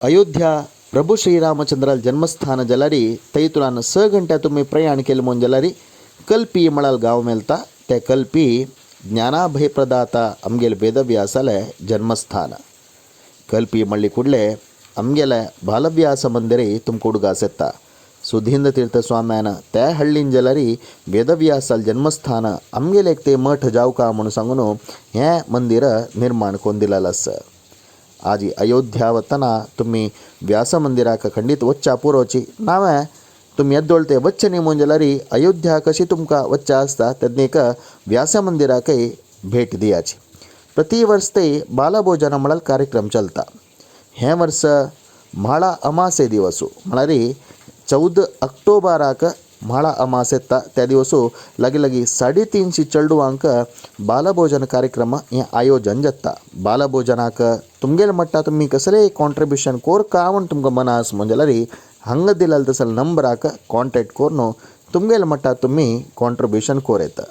अयोध्या प्रभू श्रीरामचंद्राल जन्मस्थान जाल्यार थंयतुलान 6 घंट्या तुमी प्रयाण केलें म्हूण जाल्यार कल्पी म्हळ्यार गांव मेळटा. ते कल्पी ज्ञानाभय प्रदाता आमगेले वेदव्यासाले जन्मस्थान. कल्पी म्हणली कुडले आमगेले बालव्यास मंदिर तुमकां उडगास येता. सुधींद्र तीर्थ स्वाम्यान त्या हळ्ळीन जाल्यार वेदव्यासाल जन्मस्थान आमगेले एक ते मठ जावका म्हणून सांगून हें मंदिर निर्माण करून दिलेलें आसा. आजी अयोध्या वतना तुमी व्यास मंदिराक खंडीत वच्च्या पुरोची नावें तुमी येद्दोळ ते वच्चे न्ही म्हूण जाल्यार अयोध्या कशी तुमकां वच्चें आसता तेन्ना एक व्यास मंदिराकय भेट दियाची. प्रति वर्स ते बालभोजन म्हळ्यार कार्यक्रम चलता. हें वर्स म्हाळा अमासे दिवस म्हळ्यार 14 ऑक्टोबराक म्हाळा अमास येता. त्या दिवस लागीं लागीं 350 चेडवांक बालभोजन कार्यक्रम हें आयोजन जाता. बालभोजनाक तुमगेले मट्टा तुमी कसलेय कॉन्ट्रिब्युशन कोरका म्हूण तुमकां मना आसा म्हूण जाल्यार हांगा दिलेले तसले नंबराक कॉन्टेक्ट करून तुमगेले मट्टा तुमी कॉन्ट्रिब्युशन कोर येता.